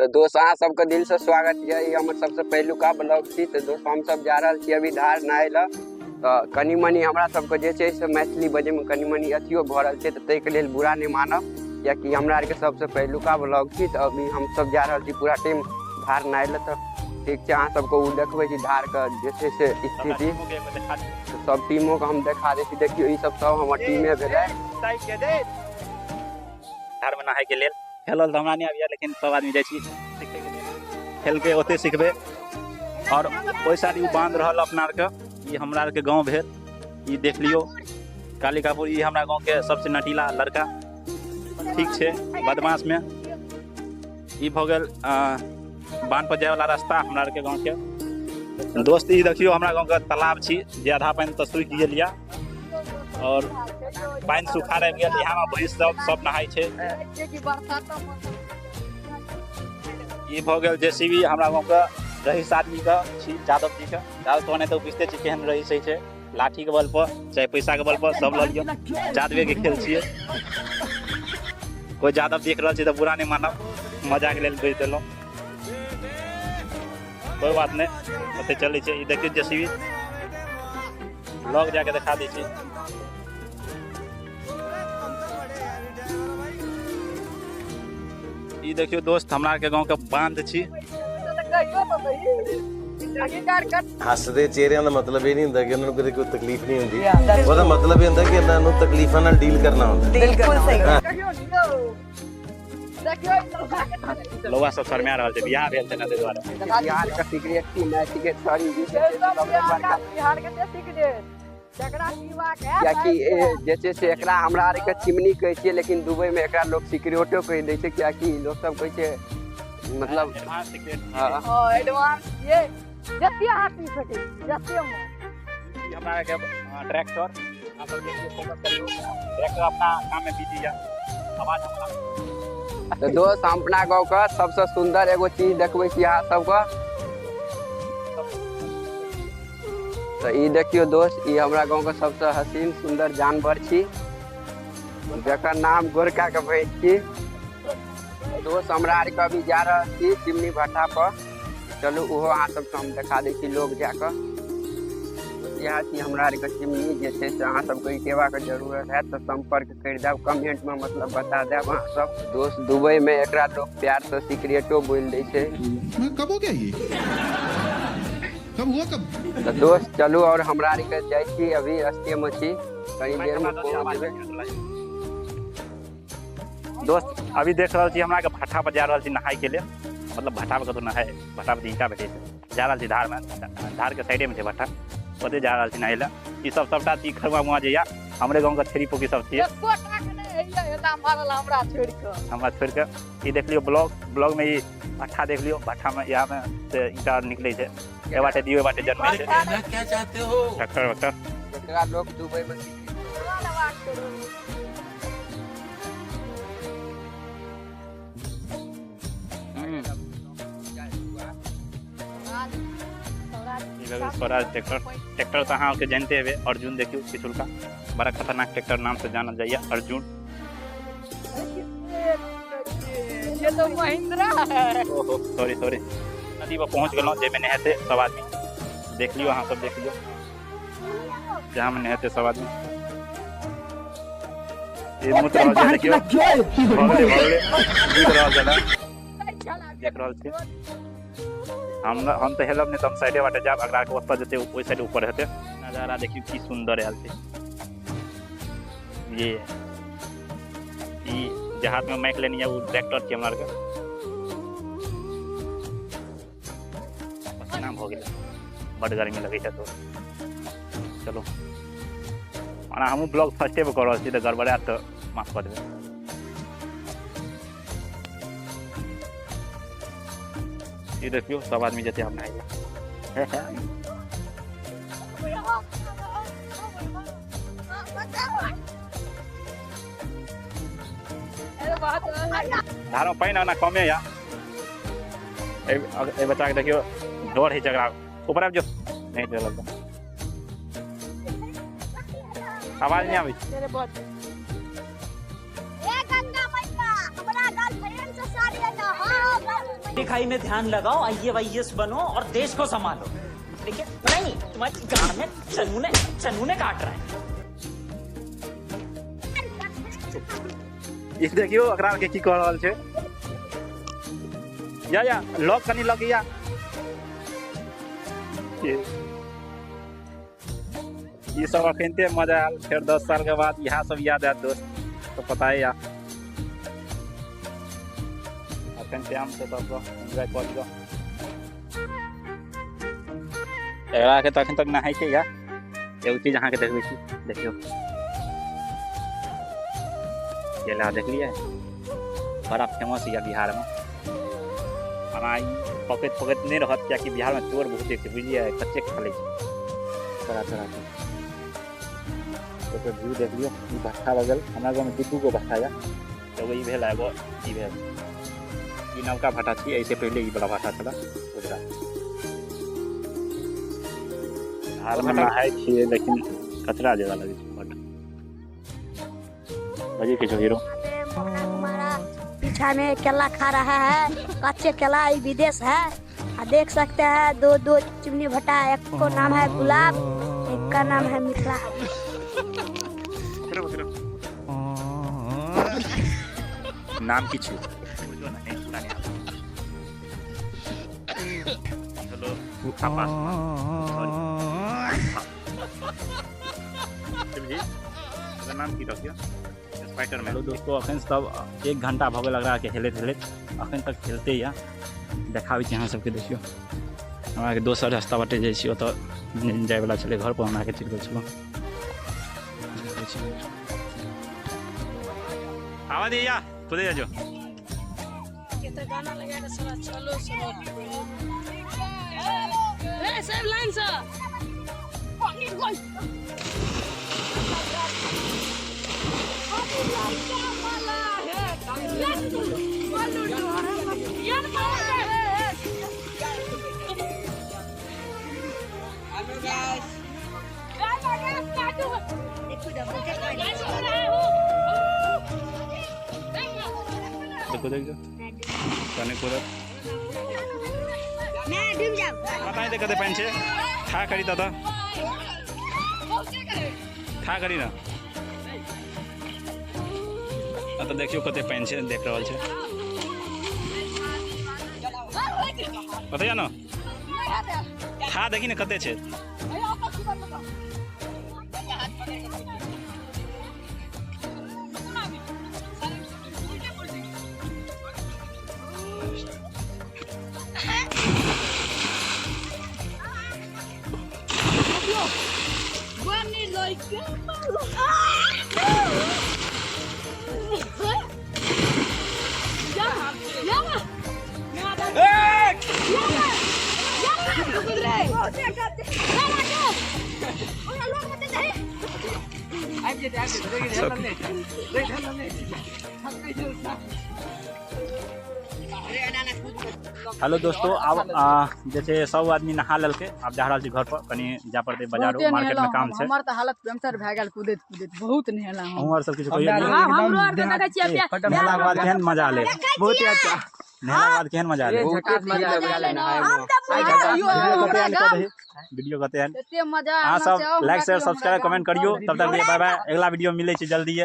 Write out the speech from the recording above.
तऽ दोस्त अहाँ सबके दिल से स्वागत यऽ। ई हमर सबसे पहिलुका ब्लॉग छी। तऽ दोस्त हम सब जा रहल छी अभी धार नहाय लए। तऽ कनि मनि हमरा सबके जे छै से मैथिली बजैमे कनि मनि अथियो भऽ रहल छै, तऽ ताहिके लेल बुरा नहि मानब, कियाकि हमरा आरके सबसे पहिलुका ब्लॉग छी। तऽ अभी हम सब जा रहल छी पूरा टीम धार नहाय लए। तऽ ठीक छै, अहाँ सबके ओ देखबै छी धारके जे छै से स्थिति। तऽ सब टीमोके हम देखा दै छी। देखियौ ई सब सब हमर टीमे भेलै। धारमे नहायके लेल हेलल तऽ हमरा नहि आबैए, लेकिन सब आदमी जाइ छी सीखैके लेल। हेलके ओते सिखबै। आओर ओहि साइड ई बांध रहल अपना आरके, ई हमरा आरके गाँव भेल। ई देख लियौ कालिकापुर, ई हमरा गाँवके सबसे नटीला लड़का, ठीक छै बदमाशमे। ई भऽ गेल बांध पर जायवला रास्ता हमरा आरके गाँवके। दोस्त ई देखियौ हमरा गाँवके तालाब छी, जे आधा पानि तऽ सूखि गेल यऽ और पानि सूखा रहि गेल। यहाँ मे भैंस सब सब नहाय छै। ई भऽ गेल जेसीबी हमरा गाँवके रईस आदमी के छी, यादव जी के। यादव तो नहि तऽ बुझिते छी केहन रईस होइ छै, लाठी के बल पर चाहे पैसा के बल पर सब लऽ लियौ, जादवे के खेल छियै। कोइ यादव देख रहल छै तऽ बुरा नहि मानब, मजाक लेल भेज देलहुँ, कोइ बात नहि, ओतऽ चलै छै। ई देखियौ जेसीबी लग जाके देखा दै छी। ई देखियौ दोस्त हमरा आरके गाँवके बांध छी। ਹੱਸਦੇ ਚਿਹਰਿਆਂ ਦਾ ਮਤਲਬ ਇਹ ਨਹੀਂ ਹੁੰਦਾ ਕਿ ਉਹਨਾਂ ਨੂੰ ਕਦੇ ਕੋਈ ਤਕਲੀਫ ਨਹੀਂ ਹੁੰਦੀ, ਉਹਦਾ ਮਤਲਬ ਇਹ ਹੁੰਦਾ ਕਿ ਇਹਨਾਂ ਨੂੰ ਤਕਲੀਫਾਂ ਨਾਲ ਡੀਲ ਕਰਨਾ ਹੁੰਦਾ। बिल्कुल सही। लौआ सब शर्मा रहल छै, बियाह भेल छै ने ताहि दुआरे। बिहार के सिगरेट की नहि सिगरेट, सॉरी, कियाकि जे छै से एकरा हमरा आरके चिमनी कहै छियै, लेकिन दुबई में एकरा लोग सिगरेटो कहि दै छै, कियाकि लोग सब कहै छै मतलब एडवांस सिगरेट। हँ, एडवांस ये जते अहाँ पी सकै छी जते मोन। ई हमरा आरके ट्रैक्टर, अहाँ सब देखियौ, फोकस करियौ, ट्रैक्टर अपना काम में बिजी यऽ। आवाज हमरा। तऽ दोस्त हम अपना गाँव के सबसे सुंदर एगो चीज देखबै छी अहाँ सबके। तऽ ई देखियौ दोस्त, ई हमरा गाँव के सबसे हसीन सुंदर जानवर छी, जकर नाम गोरका के भैंस छी। दोस्त हमरा आरके अभी जा रहल छी चिमनी भट्टा पर, चलू ओहो अहाँ सबके हम देखा दै छी लोग जाकऽ। इएह छी हमरा आरके चिमनी, जे छै से अहाँ सबके इटेबाके जरूरत हैत तऽ सम्पर्क करि देब, कमेंटमे मतलब बता देब अहाँ सब। दोस्त दुबई में एकरा लोग प्यार से सिगरेटो बोलि दै छै। कब हो गया ये, कब हुआ, कब? तऽ दोस्त चलू और हमरा आरके जाइ छी, अभी रस्ते में छी, कनी देर में पहुँच जेबै। दोस्त अभी देख रहल छी हमरा के भट्ठा पर जा रहल छी नहाय के लेल, मतलब भट्ठा पर कतौ नहाय, भट्ठा पर ईंटा भेटै छै, जा रहल छी धार में, धार के साइडे में छै भट्ठा, ओतै जा रहल छी नहाय लए। ई सब सबटा चीज खरुआ मुआ जे या हमरे गाँव के छेरी पोकी सब छियै। एकोटा के नहि होइए हेला मारल हमरा छोड़ि कऽ। हमरा छोड़ि कऽ। ई देख लियौ ब्लॉग, ब्लॉग में ई भट्ठा देख लियौ, भट्ठा में इएह में से ईंटा निकलै छै, एहि बाटे दियौ, एहि बाटे जनमै छै। क्या चाहते हो? ट्रैक्टर वैक्टर एकरा लोग दुबई में ई भऽ गेल स्वराज ट्रैक्टर। ट्रैक्टर तऽ अहाँ जानिते हेबै, अर्जुन देखियौ पिछुलका बड़ा खतरनाक ट्रैक्टर नाम से जानल जाइए अर्जुन। ये तो महिंद्रा है। ओहो सॉरी सॉरी। नदी पर पहुँच गेलहुँ जाहिमे नहेतै सब आदमी, देख लियौ अहाँ सब, देख लियौ जहाँ में नहेतै सब आदमी। ई मुत रहल छै, देखियौ भऽ गेलै भऽ गेलै, जीत रहल छै, देख रहल छी। हम तऽ हेलब नहि तऽ हम साइडे बाटे जायब, अगला के ओतऽ जेतै ओहि साइड ऊपर हेतै। नजारा देखियौ की सुन्दर आयल छै। ये ई जे हाथ में माइक लेने यऽ ओ ट्रैक्टर छै हमरा आरके। पसीना भऽ गेलै, बड गर्मी लगै छै। तो चलू, ओना हमहूँ ब्लॉग फर्स्टे पर कऽ रहल छी तऽ गड़बड़ायत तऽ माफ कऽ देबै। ई देखियौ सब आदमी जेतै आब नहाय लए। धारो पानि ओना कमे या। एहि बच्चाके देखियौ डर होइ छै एकरा, ऊपर आबि जो, नहि डर लगतौ, आवाज नहि आबै छै। लिखाई में ध्यान लगाओ, आईएएस बनो और देश को संभालो। ठीक है? नहीं, तुम्हारी गांड में चनूने चनूने काट रहा है। ई देखियो एकरा के की कह रहल छै। या या लग कनी लग या। ई सब अखनते मजा आयल, फेर 10 साल के बाद इएह सब याद आयत दोस्त, तो पता है या। अखन टाइम से सबके एंजॉय कऽ लिअ। एकरा के तऽ अखन तक नहाय छै या। एगो चीज अहाँके देखबै छी, देखियौ केला देखलियै, बड़ा फेमस यऽ बिहारमे। ओना ई पकैत पकैत नहि रहत, कियाकि बिहारमे चोर बहुते छै, बुझलियै, कच्चे खा लै छै चोरा चोरा के। एकर व्यू देख लियौ, ई भट्ठा लगल हमरा गाँवमे 2-2 गो भट्ठा यऽ, एगो ई भेल एगो ई भेल। ई नवका भट्ठा छी, एहिसँ पहिले ई बड़ा भट्ठा छलै उजरा। धारमे नहाय छियै लेकिन कचरा ज्यादा लगै छै बड। बजे किछु हीरो। हमारा पीछा में केला खा रहा है, कच्चे केला, ये विदेश है। आ देख सकते हैं 2-2 चिमनी भट्टा, एक को नाम है गुलाब, एक का नाम है मिथिला। नाम की छी? नाम की रखियो? स्पाइडरमैन। हेलो दोस्तों, अखन सब 1 घंटा भऽ गेल एकरा के हेलैत हेलैत, अखन तक खेलते या। देखाबै छी अहाँ सबके, देखियौ हमरा के दोसर रास्ता बाटे जाइ छी, ओतऽ जायवला छलै घर पर, हमरा के चलि गेल छलहुँ। आवा दिया खुदे जा जो। गाना लगा के साला चलो चलो। ए सब लाइन से। देखो देखो कने कोरा मैं डूब जाऊं। पता नहीं कते पानि छै, खा करी दादा, खा करी ना। तो देखियो कते पानि छै, देख रहल छै। बतैया ना, खा देखी ने कते छै। हेलो दोस्तों, अब जैसे सब आदमी नहा लेलकै, आब जा रहल छी घर पर, कनी जा पड़तै बाजार, बहुते मार्केट में नहेलहुँ काम हम। छै। हमर तऽ हालत पंचर भए गेल कूदैत कूदैत, बहुत नहेलहुँ हम। अहूँ आर सब किछु कहियौ? हाँ, हमरो आर के देखै छियै, नहेलाक बाद केहन मजा आलै? बहुत ही अच्छा। नहेलाक बाद केहन मजा आलै? बहुत मजा आबै नहाय में। आइयो हमरा गाम वीडियो कते हन? एते मजा अहाँ आना सब छै, हमरा लाइक शेयर कहियो सब्सक्राइब हमरा कमेंट गाम करियो। तब तक के लिए बाय बाय, अगला वीडियो मिलै छै जल्दी।